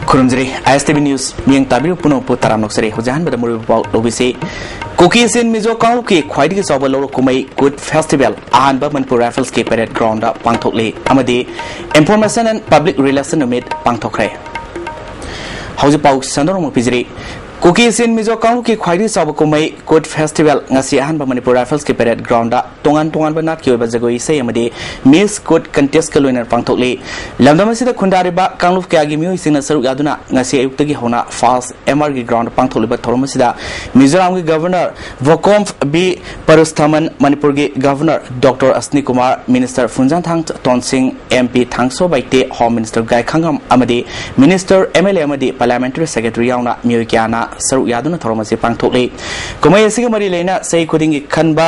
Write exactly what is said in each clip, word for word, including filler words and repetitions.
ꯈꯨꯔꯨꯝꯖꯔꯤ꯫ ꯑꯥꯏ ꯑꯦꯁ T V news ꯃꯤꯠꯌꯦꯡ ꯇꯥꯕꯤꯔꯤꯕ ꯄꯨꯝꯅꯃꯛꯄꯨ ꯇꯔꯥꯝꯅ ꯑꯣꯛꯆꯔꯤ꯫ ꯍꯧꯖꯤꯛ ꯑꯍꯥꯟꯕꯗ ꯃꯔꯨꯑꯣꯏꯕ ꯄꯥꯎ ꯂꯧꯕꯤꯁꯤ꯫ ꯀꯨꯀꯤ ꯆꯤꯟ ꯃꯤꯖꯣ ꯀꯥꯡꯂꯨꯞꯀꯤ ꯈ꯭ꯋꯥꯏꯗꯒꯤ ꯆꯥꯎꯕ ꯂꯧꯔꯛ ꯀꯨꯝꯍꯩ ꯀꯨꯠ ꯐꯦꯁꯇꯤꯚꯦꯜ ꯑꯍꯥꯟꯕ ꯃꯅꯤꯄꯨꯔ ꯔꯥꯏꯐꯜꯁꯀꯤ ꯄꯦꯔꯦꯗ ꯒ꯭ꯔꯥꯎꯟꯗ ꯄꯥꯡꯊꯣꯛꯂꯤ ꯑꯃꯗꯤ ꯏꯟꯐꯣꯔꯃꯦꯁꯟ ꯑꯦꯟ ꯄꯕ꯭ꯂꯤꯛ ꯔꯤꯂꯦꯁꯟ ꯅꯨꯃꯤꯠ ꯄꯥꯡꯊꯣꯛꯈ꯭ꯔꯦ꯫ ꯍꯧꯖꯤꯛ ꯄꯥꯎ ꯁꯟꯗꯣꯛꯅ ꯑꯃꯨꯛ ꯄꯤꯖꯔꯤ꯫ ꯀꯨꯀꯤ ꯆꯤꯟ ꯃꯤꯖꯣ ꯀꯥꯡꯂꯨꯞꯀꯤ ꯈ꯭ꯋꯥꯏꯗꯒꯤ ꯆꯥꯎꯕ ꯀꯨꯝꯍꯩ ꯀꯨꯠ ꯐꯦꯁꯇꯤꯚꯦꯜ ꯉꯁꯤ ꯑꯍꯥꯟꯕ ꯃꯅꯤꯄꯨꯔ ꯔꯥꯏꯐꯜꯁꯀꯤ ꯄꯦꯔꯦꯗ ꯒ꯭ꯔꯥꯎꯟꯗ ꯇꯣꯉꯥꯟ ꯇꯣꯉꯥꯟꯕ ꯅꯥꯠꯀꯤ ꯑꯣꯏꯕ ꯖꯒꯣꯏ ꯏꯁꯩ ꯑꯃꯗꯤ ꯃꯤꯁ ꯀꯨꯠ ꯀꯟꯇꯦꯁꯀ ꯂꯣꯏꯅꯅ ꯄꯥꯡꯊꯣꯛꯂꯤ꯫ ꯂꯝꯗꯝ ꯑꯁꯤꯗ ꯈꯨꯟꯗꯥꯔꯤꯕ ꯀꯥꯡꯂꯨꯞ ꯀꯌꯥꯒꯤ ꯃꯤꯑꯣꯏꯁꯤꯡꯅ ꯁꯔꯨꯛ ꯌꯥꯗꯨꯅ ꯉꯁꯤ ꯑꯌꯨꯛꯇꯒꯤ ꯍꯧꯅ ꯐꯥꯁ ꯑꯦꯝ ꯑꯥꯔꯒꯤ ꯒ꯭ꯔꯥꯎꯟꯗ ꯄꯥꯡꯊꯣꯛꯂꯤꯕ ꯊꯧꯔꯝ ꯑꯁꯤꯗ ꯃꯤꯖꯣꯔꯥꯝꯒꯤ ꯒꯚꯔꯅꯔ ꯚꯣꯀꯣꯝ ꯕꯤ ꯄꯔꯨꯁꯊꯃꯟ, ꯃꯅꯤꯄꯨꯔꯒꯤ governor doctor Ashwani Kumar, minister Phunzathang Tonsing, M P Thangso Baite, home minister Gaikhangam ꯑꯃꯗꯤ ꯃꯤꯅꯤꯁꯇꯔ, ꯑꯦꯝ ꯑꯦꯜ ꯑꯦ ꯑꯃꯗꯤ ꯄꯥꯔꯂꯤꯌꯥꯃꯦꯟꯇꯔꯤ ꯁꯦꯀ꯭ꯔꯦꯇꯔꯤ ꯌꯥꯎꯅ ꯃꯤꯑꯣꯏ ꯀꯌꯥꯅ ꯁꯔꯨꯛ ꯌꯥꯗꯨꯅ ꯊꯧꯔꯝ ꯑꯁꯤ ꯄꯥꯡꯊꯣꯛꯂꯤ꯫ ꯀꯨꯝꯍꯩ ꯑꯁꯤꯒ ꯃꯔꯤ ꯂꯩꯅ ꯆꯍꯤ ꯈꯨꯗꯤꯡꯒꯤ ꯈꯟꯕ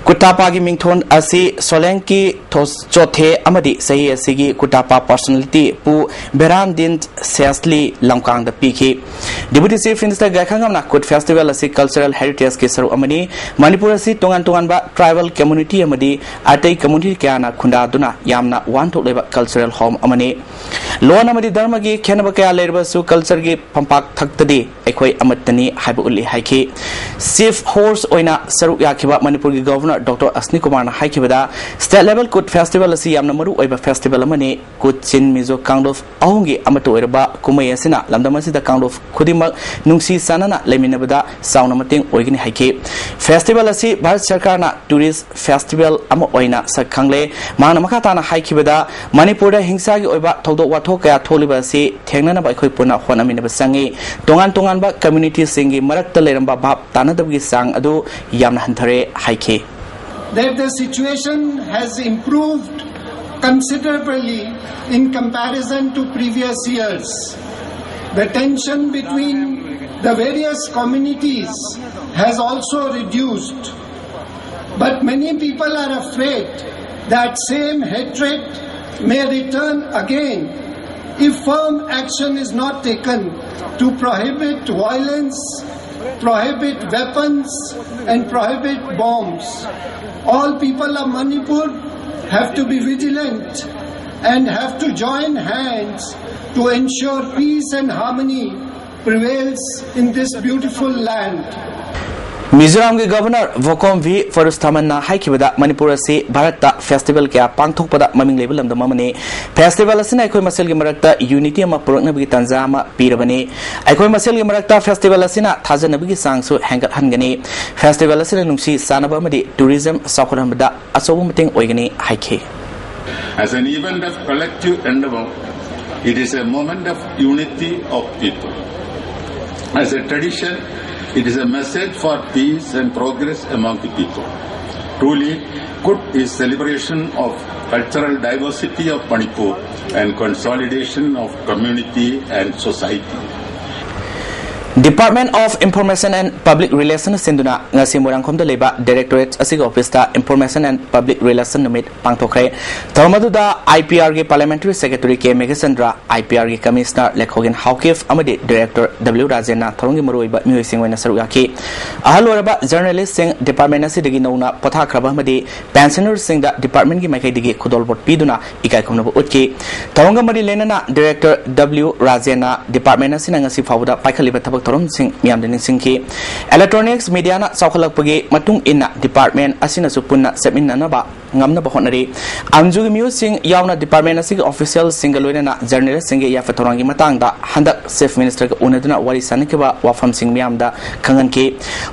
ꯀꯨꯇꯥꯄꯥꯒꯤ ꯃꯤꯡꯊꯣꯟ ꯑꯁꯤ ꯁꯣꯂꯦꯡꯀꯤ ꯊꯣꯁ-, ꯆꯣꯊꯦ ꯑꯃꯗꯤ ꯆꯍꯤ ꯑꯁꯤꯒꯤ ꯀꯨꯇꯥꯄꯥ ꯄꯔꯁꯣꯅꯦꯂꯤꯇꯤ ꯄꯨ ꯕꯦꯔꯥꯟꯗꯤꯟ ꯁꯦꯁꯂꯤ ꯂꯝꯀꯥꯡꯗ ꯄꯤꯈꯤ꯫ ꯗꯤꯄꯨꯇꯤ ꯆꯤꯐ ꯃꯤꯅꯤꯁꯇꯔ ꯒꯥꯏꯈꯥꯡꯉꯝꯅ ꯀꯨꯠ ꯐꯦꯁꯇꯤꯚꯦꯜ ꯑꯁꯤ ꯀꯜꯆꯔꯦꯜ ꯍꯦꯔꯤꯇꯦꯖꯀꯤ ꯁꯔꯨꯛ ꯑꯃꯅꯤ꯫ ꯃꯅꯤꯄꯨꯔ ꯑꯁꯤ ꯇꯣꯉꯥꯟ ꯇꯣꯉꯥꯟꯕ ꯇ꯭ꯔꯥꯏꯕꯦꯜ ꯀꯝꯃ꯭ꯌꯨꯅꯤꯇꯤ ꯑꯃꯗꯤ ꯑꯇꯩ ꯀꯝꯃ꯭ꯌꯨꯅꯤꯇꯤ ꯀꯌꯥꯅ ꯈꯨꯟꯗꯥꯗꯨꯅ ꯌꯥꯝꯅ ꯋꯥꯍꯟꯊꯣꯛ ꯂꯩꯕ ꯀꯜꯆꯔꯦꯜ ꯍꯣꯝ ꯑꯃꯅꯤ꯫ ꯂꯣꯟ ꯑꯃꯗꯤ ꯙꯔꯃꯒꯤ ꯈꯦꯠꯅꯕ ꯀꯌꯥ ꯂꯩꯔꯕꯁꯨ ꯀꯜꯆꯔꯒꯤ ꯐꯝꯄꯥꯛ ꯊꯛꯇꯗꯤ ꯑꯩꯈꯣꯏ ꯑꯃꯠꯇꯅꯤ ꯍꯥꯏꯕ ꯎꯠꯂꯤ ꯍꯥꯏꯈꯤ꯫ ꯆꯤꯐ ꯍꯣꯁ ꯑꯣꯏꯅ ꯁꯔꯨꯛ ꯌꯥꯈꯤꯕ ꯃꯅꯤꯄꯨꯔꯒꯤ ꯒꯚꯔꯅꯔ ꯗꯣꯛꯇꯔ ꯑꯁꯅꯤ ꯀꯨꯃꯥꯔꯅ ꯍꯥꯏꯈꯤꯕꯗ, ꯁ꯭ꯇꯦꯠ ꯂꯦꯚꯦꯜ ꯀꯨꯠ ꯐꯦꯁꯇꯤꯚꯦꯜ ꯑꯁꯤ ꯌꯥꯝꯅ ꯃꯔꯨ ꯑꯣꯏꯕ ꯐꯦꯁꯇꯤꯚꯦꯜ ꯑꯃꯅꯤ꯫ ꯀꯨꯠ ꯆꯤꯟ ꯃꯤꯖꯣ ꯀꯥꯡꯂꯨꯞ ꯑꯍꯨꯝꯒꯤ ꯑꯃꯠꯇ ꯑꯣꯏꯔꯕ ꯀꯨꯝꯍꯩ ꯑꯁꯤꯅ ꯂꯝꯗꯝ ꯑꯁꯤꯗ ꯀꯥꯡꯂꯨꯞ ꯈꯨꯗꯤꯡꯃꯛ ꯅꯨꯡꯁꯤ ꯆꯥꯟꯅꯅ ꯂꯩꯃꯤꯟꯅꯕꯗ ꯆꯥꯎꯅ ꯃꯇꯦꯡ ꯑꯣꯏꯒꯅꯤ ꯍꯥꯏꯈꯤ꯫ ꯐꯦꯁꯇꯤꯚꯦꯜ ꯑꯁꯤ ꯚꯥꯔꯠ ꯁꯔꯀꯥꯔꯅ ꯇꯨꯔꯤꯁ ꯐꯦꯁꯇꯤꯚꯦꯜ ꯑꯃ ꯑꯣꯏꯅ ꯁꯛ ꯈꯪꯂꯦ꯫ ꯃꯍꯥꯛꯅ ꯃꯈꯥ ꯇꯥꯅ ꯍꯥꯏꯈꯤꯕꯗ, ꯃꯅꯤꯄꯨꯔꯗ ꯍꯤꯡꯁꯥꯒꯤ ꯑꯣꯏꯕ ꯊꯧꯗꯣꯛ ꯋꯥꯊꯣꯛ ꯀꯌꯥ ꯊꯣꯛꯂꯤꯕ ꯑꯁꯤ ꯊꯦꯡꯅꯅꯕ ꯑꯩꯈꯣꯏ ꯄꯨꯟꯅ ꯍꯣꯠꯅꯃꯤꯟꯅꯕ ꯆꯪꯏ꯫ ꯇꯣꯉꯥꯟ ꯇꯣꯉꯥꯟꯕ ꯀꯝꯃ꯭ꯌꯨꯅꯤꯇꯤꯁꯤꯡꯒꯤ ꯃꯔꯛꯇ ꯂꯩꯔꯝꯕ ꯚꯥꯞ ꯇꯥꯅꯗꯕꯒꯤ ꯆꯥꯡ ꯑꯗꯨ ꯌꯥꯝꯅ ꯍꯟꯊꯔꯦ ꯍꯥꯏꯈꯤ꯫ That the situation has improved considerably in comparison to previous years. The tension between the various communities has also reduced. But many people are afraid that same hatred may return again if firm action is not taken to prohibit violence, prohibit weapons, and prohibit bombs. All people of Manipur have to be vigilant and have to join hands to ensure peace and harmony prevails in this beautiful land. ꯃꯤꯖꯣꯔꯥꯝꯒꯤ governor Vakkom V ꯐꯔꯨꯁ ꯊꯥꯃꯟꯅ ꯍꯥꯏꯈꯤꯕꯗ, ꯃꯅꯤꯄꯨꯔ ꯑꯁꯤ ꯚꯥꯔꯠꯇ festival ꯀꯌꯥ ꯄꯥꯡꯊꯣꯛꯄꯗ ꯃꯃꯤꯡ ꯂꯩꯕ ꯂꯝꯗꯝ ꯑꯃꯅꯤ꯫ ꯐꯦꯁꯇꯤꯚꯦꯜ ꯑꯁꯤꯅ ꯑꯩꯈꯣꯏ ꯃꯁꯦꯜꯒꯤ ꯃꯔꯛꯇ ꯌꯨꯅꯤꯇꯤ ꯑꯃ ꯄꯨꯔꯛꯅꯕꯒꯤ ꯇꯥꯟꯖꯥ ꯑꯃ ꯄꯤꯔꯕꯅꯤ꯫ ꯑꯩꯈꯣꯏ ꯃꯁꯦꯜꯒꯤ ꯃꯔꯛꯇ ꯐꯦꯁꯇꯤꯚꯦꯜ ꯑꯁꯤꯅ ꯊꯥꯖꯅꯕꯒꯤ ꯆꯥꯡꯁꯨ ꯍꯦꯟꯒꯠꯍꯟꯒꯅꯤ꯫ ꯐꯦꯁꯇꯤꯚꯦꯜ ꯑꯁꯤꯅ ꯅꯨꯡꯁꯤ ꯆꯥꯟꯅꯕ ꯑꯃꯗꯤ ꯇꯨꯔꯤꯖꯝ ꯆꯥꯎꯈꯠꯍꯟꯕꯗ ꯑꯆꯧꯕ ꯃꯇꯦꯡ ꯑꯣꯏꯒꯅꯤ ꯍꯥꯏꯈꯤ꯫ As an event of collective endeavor, it is a moment of unity of people. As a tradition, it is a message for peace and progress among the people. Truly, Kut is celebration of cultural diversity of Manipur and consolidation of community and society. Department of Information and Public Relation ꯁꯤꯟꯗꯨꯅ ꯉꯁꯤ ꯃꯣꯏꯔꯥꯡꯈꯣꯝꯗ ꯂꯩꯕ Directorate ꯑꯁꯤꯒꯤ office ꯇ Information and Public Relation ꯅꯨꯃꯤꯠ ꯄꯥꯡꯊꯣꯛꯈ꯭ꯔꯦ꯫ ꯊꯧꯔꯝ ꯑꯗꯨꯗ I P R ꯒꯤ Parliamentary Secretary K Meghachandra, I P R ꯒꯤ Commissioner ꯂꯦꯈꯣꯒꯤꯟ ꯍꯥꯎꯀꯤꯐ ꯑꯃꯗꯤ Director W ꯔꯥꯖꯦꯟꯅ ꯊꯧꯔꯝꯒꯤ ꯃꯔꯨꯑꯣꯏꯕ ꯃꯤꯑꯣꯏꯁꯤꯡ ꯑꯣꯏꯅ ꯁꯔꯨꯛ ꯌꯥꯈꯤ꯫ ꯑꯍꯜ ꯑꯣꯏꯔꯕ journalist ꯁꯤꯡ department ꯑꯁꯤꯗꯒꯤ ꯅꯧꯅ ꯄꯣꯊꯥꯈ꯭ꯔꯕ ꯑꯃꯗꯤ pensioner ꯁꯤꯡꯗ department ꯀꯤ ꯃꯥꯏꯀꯩꯗꯒꯤ ꯈꯨꯗꯣꯜꯄꯣꯠ ꯄꯤꯗꯨꯅ ꯏꯀꯥꯏ ꯈꯨꯝꯅꯕ ꯎꯠꯈꯤ꯫ ꯊꯧꯔꯝꯒ ꯃꯔꯤ ꯂꯩꯅꯅ Director W ꯔꯥꯖꯦꯟꯅ department ꯑꯁꯤꯅ ꯉꯁꯤ ꯐꯥꯎꯕꯗ ꯄꯥꯏꯈꯠꯂꯤꯕ ꯊꯕꯛ ꯊꯧꯔꯝꯁꯤꯡ ꯃꯤꯌꯥꯝꯗ ꯅꯤꯡꯁꯤꯡꯈꯤ꯫ Electronics media ꯅ ꯆꯥꯎꯈꯠꯂꯛꯄꯒꯤ ꯃꯇꯨꯡ ꯏꯟꯅ department ꯑꯁꯤꯅꯁꯨ ꯄꯨꯟꯅ ꯆꯠꯃꯤꯟꯅꯅꯕ ꯉꯝꯅꯕ ꯍꯣꯠꯅꯔꯤ꯫ ꯑꯝꯖꯨꯒꯤ ꯃꯤꯍꯨꯠꯁꯤꯡ ꯌꯥꯎꯅ department ꯑꯁꯤꯒꯤ official ꯁꯤꯡꯒ ꯂꯣꯏꯅꯅ journalist ꯁꯤꯡꯒꯤ ꯌꯥꯏꯐ ꯊꯧꯔꯥꯡꯒꯤ ꯃꯇꯥꯡꯗ ꯍꯟꯗꯛ Chief Minister ꯒ ꯎꯅꯗꯨꯅ ꯋꯥꯔꯤ ꯁꯥꯅꯈꯤꯕ ꯋꯥꯐꯝꯁꯤꯡ ꯃꯤꯌꯥꯝꯗ ꯈꯪꯍꯟꯈꯤ꯫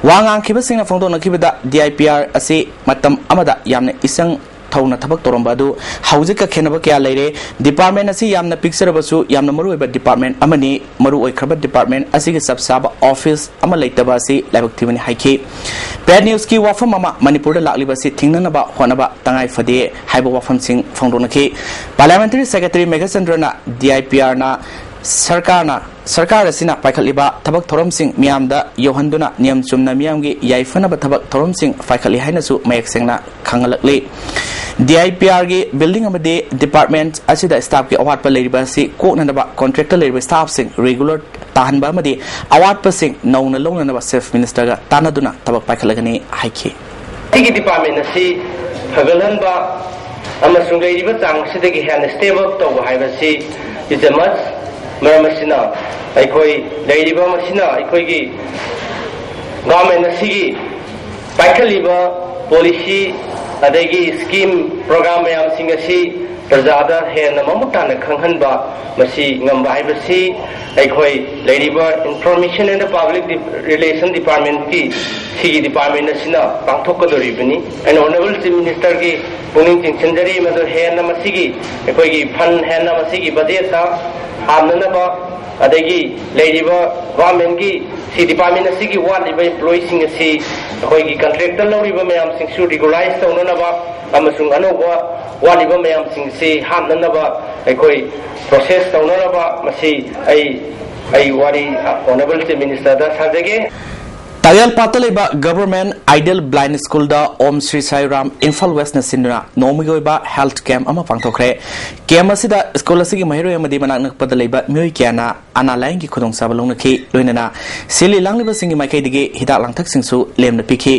ꯋꯥ ꯉꯥꯡꯈꯤꯕꯁꯤꯡꯅ ꯐꯣꯡꯗꯣꯛꯅꯈꯤꯕꯗ, D I P R ꯑꯁꯤ ꯃꯇꯝ ꯑꯃꯗ ꯌꯥꯝꯅ ꯏꯆꯪ ꯊꯧꯅ ꯊꯕꯛ ꯇꯧꯔꯝꯕ ꯑꯗꯨ ꯍꯧꯖꯤꯛꯀ ꯈꯦꯠꯅꯕ ꯀꯌꯥ ꯂꯩꯔꯦ꯫ Department ꯑꯁꯤ ꯌꯥꯝꯅ ꯄꯤꯛꯆꯔꯕꯁꯨ ꯌꯥꯝꯅ ꯃꯔꯨꯑꯣꯏꯕ department ꯑꯃꯅꯤ꯫ ꯃꯔꯨ ꯑꯣꯏꯈ꯭ꯔꯕ department ꯑꯁꯤꯒꯤ ꯆꯞ ꯆꯥꯕ office ꯑꯃ ꯂꯩꯇꯕ ꯑꯁꯤ ꯂꯥꯏꯕꯛ ꯊꯤꯕꯅꯤ ꯍꯥꯏꯈꯤ꯫ Bad news ꯀꯤ ꯋꯥꯐꯝ ꯑꯃ ꯃꯅꯤꯄꯨꯔꯗ ꯂꯥꯛꯂꯤꯕ ꯑꯁꯤ ꯊꯤꯡꯅꯅꯕ ꯍꯣꯠꯅꯕ ꯇꯉꯥꯏ ꯐꯗꯦ ꯍꯥꯏꯕ ꯋꯥꯐꯝꯁꯤꯡ ꯐꯣꯡꯗꯣꯛꯅꯈꯤ꯫ Parliamentary Secretary ꯃꯦꯘꯆꯟꯗ꯭ꯔꯅ D I P R ꯅ ꯁꯔꯀꯥꯔꯅ ꯁꯔꯀꯥꯔ ꯑꯁꯤꯅ ꯄꯥꯏꯈꯠꯂꯤꯕ ꯊꯕꯛ ꯊꯧꯔꯝꯁꯤꯡ ꯃꯤꯌꯥꯝꯗ ꯌꯧꯍꯟꯗꯨꯅ ꯅꯤꯌꯝ ꯆꯨꯝꯅ ꯃꯤꯌꯥꯝꯒꯤ ꯌꯥꯏꯐꯅꯕ ꯊꯕꯛ ꯊꯧꯔꯝꯁꯤꯡ ꯄꯥꯏꯈꯠꯂꯤ ꯍꯥꯏꯅꯁꯨ ꯃꯌꯦꯛ ꯁꯦꯡꯅ ꯈꯪꯍꯜꯂꯛꯂꯤ꯫ D I P R ꯒꯤ building ꯑꯃꯗꯤ department ꯑꯁꯤꯗ staff ꯀꯤ ꯑꯋꯥꯠꯄ ꯂꯩꯔꯤꯕ ꯑꯁꯤ ꯀꯣꯛꯅꯅꯕ contract ꯇ ꯂꯩꯔꯤꯕ staff ꯁꯤꯡ regular ꯇꯥꯍꯟꯕ ꯑꯃꯗꯤ ꯑꯋꯥꯠꯄꯁꯤꯡ ꯅꯧꯅ ꯂꯧꯅꯅꯕ Chief Minister ꯒ ꯇꯥꯟꯅꯗꯨꯅ ꯊꯕꯛ ꯄꯥꯏꯈꯠꯂꯒꯅꯤ ꯍꯥꯏꯈꯤ꯫ ꯁꯤꯒꯤ department ꯑꯁꯤ ꯐꯒꯠꯍꯟꯕ ꯑꯃꯁꯨꯡ ꯂꯩꯔꯤꯕ ꯆꯥꯡ ꯑꯁꯤꯗꯒꯤ ꯍꯦꯟꯅ step up ꯇꯧꯕ ꯍꯥꯏꯕꯁꯤ is a must꯫ ꯃꯔꯝ ꯑꯁꯤꯅ ꯑꯩꯈꯣꯏ ꯂꯩꯔꯤꯕ ꯃꯁꯤꯅ ꯑꯩꯈꯣꯏꯒꯤ government ꯑꯁꯤꯒꯤ ꯄꯥꯏꯈꯠꯂꯤꯕ policy ꯑꯗꯒꯤ scheme program ꯃꯌꯥꯝꯁꯤꯡ ꯑꯁꯤ ꯄ꯭ꯔꯖꯥꯗ ꯍꯦꯟꯅ ꯃꯃꯨꯠ ꯇꯥꯅ ꯈꯪꯍꯟꯕ ꯃꯁꯤ ꯉꯝꯕ ꯍꯥꯏꯕꯁꯤ ꯑꯩꯈꯣꯏ ꯂꯩꯔꯤꯕ Information and Public Relation Departmentꯀꯤ ꯁꯤꯒꯤ department ꯑꯁꯤꯅ ꯄꯥꯡꯊꯣꯛꯀꯗꯧꯔꯤꯕꯅꯤ꯫ ꯑꯩꯅ Honourable Chief Ministerꯒꯤ ꯄꯨꯛꯅꯤꯡ ꯆꯤꯡꯁꯤꯟꯖꯔꯤ ꯃꯗꯨ ꯍꯦꯟꯅ ꯃꯁꯤꯒꯤ ꯑꯩꯈꯣꯏꯒꯤ fund ꯍꯦꯟꯅ ꯃꯁꯤꯒꯤ budgetꯇ ꯍꯥꯞꯅꯅꯕ ꯑꯗꯒꯤ ꯂꯩꯔꯤꯕ governmentꯀꯤ ꯁꯤ department ꯑꯁꯤꯒꯤ ꯋꯥꯠꯂꯤꯕ employeeꯁꯤꯡ ꯑꯁꯤ ꯑꯩꯈꯣꯏꯒꯤ contractꯇ ꯂꯧꯔꯤꯕ ꯃꯌꯥꯝꯁꯤꯡꯁꯨ regularize ꯇꯧꯅꯅꯕ ꯑꯃꯁꯨꯡ ꯑꯅꯧꯕ ꯋꯥꯠꯂꯤꯕ ꯃꯌꯥꯝꯁꯤꯡꯁꯤ ꯍꯥꯞꯅꯅꯕ ꯑꯩꯈꯣꯏ process ꯇꯧꯅꯅꯕ ꯃꯁꯤ ꯑꯩ ꯑꯩ ꯋꯥꯔꯤ Honourable Chief Ministerꯗ ꯁꯥꯖꯒꯦ꯫ ꯇꯥꯌꯥꯜꯄꯥꯠꯇ ꯂꯩꯕ Government Ideal Blind Schoolꯗ ꯑꯣꯝ ꯁ꯭ꯔꯤ ꯁꯥꯏ ꯔꯥꯝ ꯏꯝꯐꯥꯜ Westꯅ ꯁꯤꯟꯗꯨꯅ ꯅꯣꯡꯃꯒꯤ ꯑꯣꯏꯕ health camp ꯑꯃ ꯄꯥꯡꯊꯣꯛꯈ꯭ꯔꯦ꯫ Camp ꯑꯁꯤꯗ school ꯑꯁꯤꯒꯤ ꯃꯍꯩꯔꯣꯏ ꯑꯃꯗꯤ ꯃꯅꯥꯛ ꯅꯛꯄꯗ ꯂꯩꯕ ꯃꯤꯑꯣꯏ ꯀꯌꯥꯅ ꯑꯅꯥ ꯂꯥꯏꯌꯦꯡꯒꯤ ꯈꯨꯗꯣꯡꯆꯥꯕ ꯂꯧꯅꯈꯤ꯫ ꯂꯣꯏꯅꯅ ꯁꯤꯜꯂꯤ ꯂꯥꯡꯂꯤꯕꯁꯤꯡꯒꯤ ꯃꯥꯏꯀꯩꯗꯒꯤ ꯍꯤꯗꯥꯛ ꯂꯥꯡꯊꯛꯁꯤꯡꯁꯨ ꯂꯦꯝꯅ ꯄꯤꯈꯤ꯫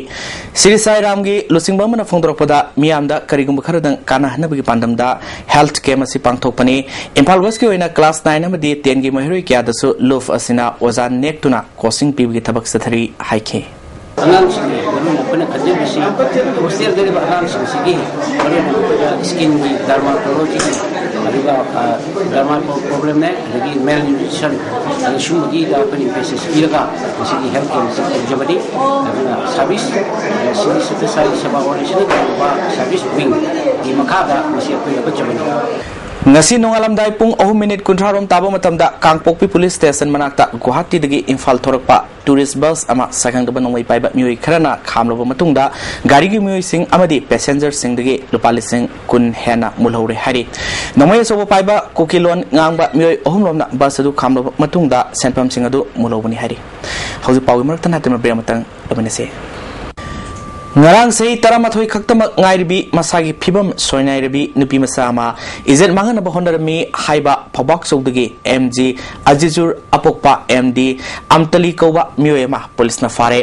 ꯁ꯭ꯔꯤ ꯁꯥꯏ ꯔꯥꯝꯒꯤ ꯂꯨꯆꯤꯡꯕ ꯑꯃꯅ ꯐꯣꯡꯗꯣꯔꯛꯄꯗ, ꯃꯤꯌꯥꯝꯗ ꯀꯔꯤꯒꯨꯝꯕ ꯈꯔꯗꯪ ꯀꯥꯟꯅꯍꯟꯅꯕꯒꯤ ꯄꯥꯟꯗꯝꯗ health camp ꯑꯁꯤ ꯄꯥꯡꯊꯣꯛꯄꯅꯤ꯫ ꯏꯝꯐꯥꯜ Westꯀꯤ ꯑꯣꯏꯅ class nine ꯑꯃꯗꯤ tenꯒꯤ ꯃꯍꯩꯔꯣꯏ ꯀꯌꯥꯗꯁꯨ ꯂꯨꯐ ꯑꯁꯤꯅ ꯑꯣꯖꯥ ꯅꯦꯛꯇꯨꯅ coaching ꯄꯤꯕꯒꯤ ꯊꯕꯛ ꯆꯠꯊꯔꯤ ꯍꯥꯏꯈꯤ꯫ ꯑꯉꯥꯡꯁꯤꯡ ꯃꯔꯨ ꯑꯣꯏꯅ ꯑꯩꯈꯣꯏꯅ ꯈꯟꯖꯕꯁꯤ hostelꯗ ꯂꯩꯕ ꯑꯉꯥꯡꯁꯤꯡꯁꯤꯒꯤ ꯃꯔꯨ ꯑꯣꯏꯅ ꯑꯩꯈꯣꯏꯗ skinꯒꯤ dermatologyꯒꯤ ꯑꯗꯨꯒ derma problemꯅꯦ, ꯑꯗꯒꯤ malnutrition, ꯑꯗ ꯁꯨꯝꯕꯒꯤꯗ ꯑꯩꯈꯣꯏꯅ emphasis ꯄꯤꯔꯒ ꯉꯁꯤꯒꯤ health campꯁꯤ ꯇꯧꯖꯕꯅꯤ꯫ ꯑꯗꯨꯅ service, ꯁꯤꯗꯤ ꯁꯇ꯭ꯌꯁꯥꯌꯤ ꯁꯦꯕꯥ organizationꯅ ꯇꯧꯔꯤꯕ service wingꯒꯤ ꯃꯈꯥꯗ ꯉꯁꯤ ꯑꯩꯈꯣꯏ ꯂꯧꯈꯠꯆꯕꯅꯤ꯫ ꯉꯁꯤ ꯅꯣꯡꯉꯥꯜꯂꯝꯗꯥꯏ ꯄꯨꯡ ꯑꯍꯨꯝ minute ꯀꯨꯟꯊ꯭ꯔꯥ ꯔꯣꯝ ꯇꯥꯕ ꯃꯇꯝꯗ ꯀꯥꯡꯄꯣꯛꯄꯤ police station ꯃꯅꯥꯛꯇ ꯒꯨꯋꯥꯍꯥꯇꯤꯗꯒꯤ ꯏꯝꯐꯥꯜ ꯊꯣꯔꯛꯄ tourist bus ꯑꯃ ꯁꯥꯏꯈꯪꯗꯕ ꯅꯣꯡꯃꯩ ꯄꯥꯏꯕ ꯃꯤꯑꯣꯏ ꯈꯔꯅ ꯈꯥꯝꯂꯕ ꯃꯇꯨꯡꯗ ꯒꯥꯔꯤꯒꯤ ꯃꯤꯑꯣꯏꯁꯤꯡ ꯑꯃꯗꯤ passengerꯁꯤꯡꯗꯒꯤ ꯂꯨꯄꯥ ꯂꯤꯁꯤꯡ ꯀꯨꯟ ꯍꯦꯟꯅ ꯃꯨꯜꯍꯧꯔꯦ ꯍꯥꯏꯔꯤ꯫ ꯅꯣꯡꯃꯩ ꯑꯆꯧꯕ ꯄꯥꯏꯕ ꯀꯨꯀꯤ ꯂꯣꯟ ꯉꯥꯡꯕ ꯃꯤꯑꯣꯏ ꯑꯍꯨꯝ ꯔꯣꯝꯅ bus ꯑꯗꯨ ꯈꯥꯝꯂꯕ ꯃꯇꯨꯡꯗ ꯁꯦꯟꯐꯝꯁꯤꯡ ꯑꯗꯨ ꯃꯨꯜꯍꯧꯕꯅꯤ ꯍꯥꯏꯔꯤ꯫ ꯍꯧꯖꯤꯛ ꯄꯥꯎꯒꯤ ꯃꯔꯛꯇ ꯅꯥꯇꯤꯃ break ꯑꯃꯇꯪ ꯂꯧꯃꯤꯟꯅꯁꯤ꯫ ꯉꯔꯥꯡ ꯆꯍꯤ ꯇꯔꯥꯃꯥꯊꯣꯏ ꯈꯛꯇꯃꯛ ꯉꯥꯏꯔꯤꯕꯤ ꯃꯁꯥꯒꯤ ꯐꯤꯕꯝ ꯁꯣꯏꯅꯥꯏꯔꯕꯤ ꯅꯨꯄꯤ ꯃꯆꯥ ꯑꯃ ꯏꯖꯠ ꯃꯥꯡꯍꯟꯅꯕ ꯍꯣꯠꯅꯔꯝꯃꯤ ꯍꯥꯏꯕ ꯐꯧꯕꯥꯛꯆꯧꯗꯒꯤ ꯑꯦꯝ ꯖꯤ ꯑꯖꯤꯖꯨꯔ ꯑꯄꯣꯛꯄ ꯑꯦꯝ ꯗꯤ ꯑꯝꯇꯂꯤ ꯀꯧꯕ ꯃꯤꯑꯣꯏ ꯑꯃ ꯄꯨꯂꯤꯁꯅ ꯐꯥꯔꯦ꯫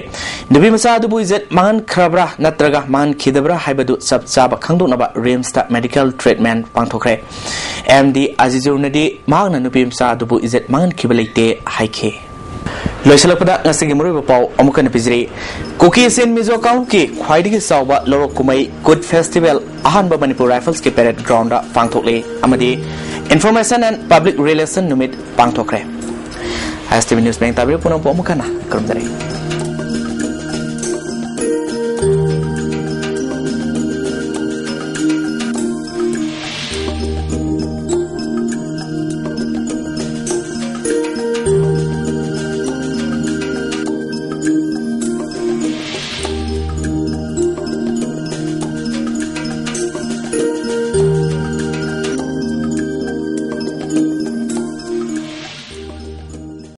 ꯅꯨꯄꯤ ꯃꯆꯥ ꯑꯗꯨꯕꯨ ꯏꯖꯠ ꯃꯥꯡꯍꯟꯈ꯭ꯔꯕ꯭ꯔꯥ ꯅꯠꯇ꯭ꯔꯒ ꯃꯥꯡꯍꯟꯈꯤꯗꯕ꯭ꯔꯥ ꯍꯥꯏꯕꯗꯨ ꯆꯞ ꯆꯥꯕ ꯈꯪꯗꯣꯛꯅꯕ ꯔꯤꯝꯁꯇ ꯃꯦꯗꯤꯀꯦꯜ ꯇ꯭ꯔꯤꯠꯃꯦꯟ ꯄꯥꯡꯊꯣꯛꯈ꯭ꯔꯦ꯫ ꯑꯦꯝ ꯗꯤ ꯑꯖꯤꯖꯨꯔꯅꯗꯤ ꯃꯍꯥꯛꯅ ꯅꯨꯄꯤ ꯃꯆꯥ ꯑꯗꯨꯕꯨ ꯏꯖꯠ ꯃꯥꯡꯍꯟꯈꯤꯕ ꯂꯩꯇꯦ ꯍꯥꯏꯈꯤ꯫ ꯂꯣꯏꯁꯤꯜꯂꯛꯄꯗ ꯉꯁꯤꯒꯤ ꯃꯔꯨꯑꯣꯏꯕ ꯄꯥꯎ ꯑꯃꯨꯛ ꯍꯟꯅ ꯄꯤꯖꯔꯤ꯫ ꯀꯨꯀꯤ ꯆꯤꯟ ꯃꯤꯖꯣ ꯀꯥꯡꯂꯨꯞꯀꯤ ꯈ꯭ꯋꯥꯏꯗꯒꯤ ꯆꯥꯎꯕ ꯂꯧꯔꯣꯛ ꯀꯨꯝꯍꯩ ꯀꯨꯠ ꯐꯦꯁꯇꯤꯚꯦꯜ ꯑꯍꯥꯟꯕ ꯃꯅꯤꯄꯨꯔ ꯔꯥꯏꯐꯜꯁꯀꯤ ꯄꯦꯔꯦꯗ ꯒ꯭ꯔꯥꯎꯟꯗ ꯄꯥꯡꯊꯣꯛꯂꯤ ꯑꯃꯗꯤ ꯏꯟꯐꯣꯔꯃꯦꯁꯟ ꯑꯦꯟ ꯄꯕ꯭ꯂꯤꯛ ꯔꯤꯂꯦꯁꯟ ꯅꯨꯃꯤꯠ ꯄꯥꯡꯊꯣꯛꯈ꯭ꯔꯦ꯫ ꯑꯥꯏ ꯑꯦꯁ ꯇꯤ ꯚꯤ ꯅ꯭ꯌꯨꯁ ꯃꯌꯦꯡ ꯇꯥꯕꯤꯔꯤꯕ ꯄꯨꯝꯅꯃꯛꯄꯨ ꯑꯃꯨꯛ ꯍꯟꯅ ꯈꯨꯔꯨꯝꯖꯔꯤ꯫